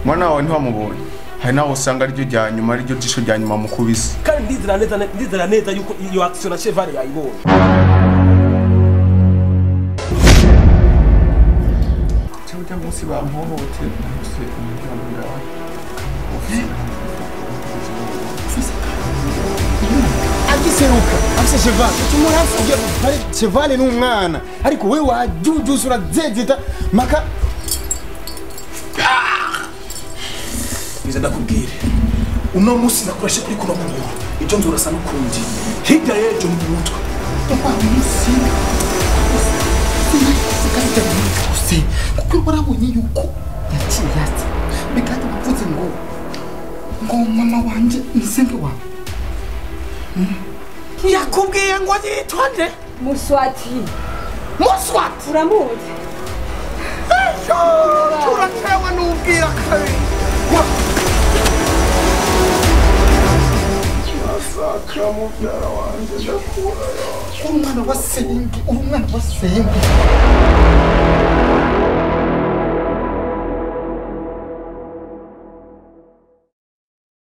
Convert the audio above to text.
Mwana wawe ntiwamubonye. Hari naho usanga ariryo rya nyuma, ariryo jisho rya nyuma mukubise. Kandi ndizera neza yuko iyo action na Cheval yayibonye. Cyangwa munsi bampohote nahise umuryango wawe. Agiseruka afise Cheval tumurafuye bari Cheval ni umwana ariko we wajujuza urazezeta maka. Nize ndakubwire uno munsi nakoreshe kuri kuno kuguru ibyo nzurasa n'ukundi hirya y'ejo mu mutwe. Kuko warabonye yuko yaciye yatse bikata bavuze ngo mama wanje ni senge wawe. Yakubwiye ngo yitwa nde? Muswati. Muswati uramuzi? Ejo turatewe n'ubwira kabiri. Masakra mubyara wanje ndakura. Uri umwana wa senge, uri umwana wa senge.